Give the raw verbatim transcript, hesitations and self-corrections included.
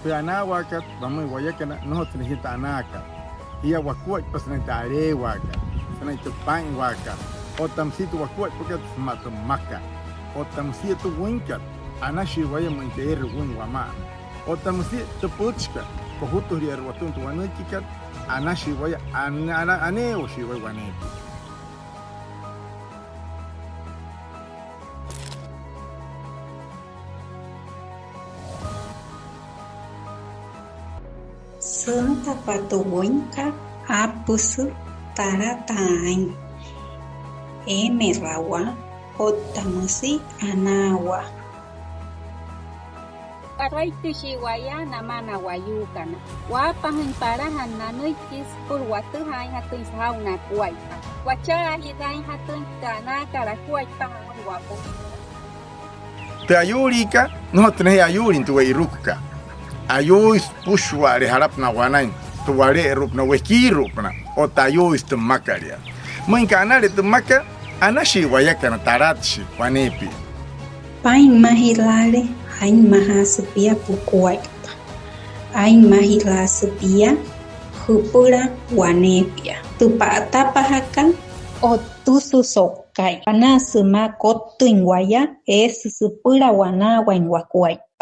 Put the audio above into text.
Tü anaawaakat wamüin wayakana, nnojotsü ne'e jia tü anaakat. Jia wakuaippa sünain tü aleewaakat, sünain tü paa'inwaakat, otta müsia tü wakuaippakat sümaa tü mmakat. Otta müsia tü wüinkat, anashii waya müin tü eere wüin wama'ana. Otta müsia tü pütchikat, kojutujüliare watüma tü wanüikikat, anashii waya, ane-, ane-, aneeoshii waya waneepia. Süntapa tü wüinkat, aapüsü talataain eemerawaa otta müsia anaawaa. Karaitüshii waya namaa na wayuukana. Waapajüin palajana nanüiki süpüla watüjaainjatüin saa'u na akuaippa. Wachajiraainjatüin tü anaakat akuaippa jamüin wapüla. Tü ayuuliikat, nnojotsü ne'e jia ayuulin tü we'irukukat. Ayuuisü süpüshua'ale jalapünaa wanain, tü wale'eru'upünaa, wekiiru'upünaa, otta ayuuisü tü mmakalia. Müin aka anale tü mmakat, anashii wayakana, talatüshii waneepia. Paa'inmajilaale, aa'inmajaasü pia pukuaippa. Aa'inmajilaasü pia jüpüla waneepia. Tü pa'atapajakat, o'ttüsü so'ukai. Wanaa sümaa kottüin waya, eesü süpüla wanaawain wakuaippa.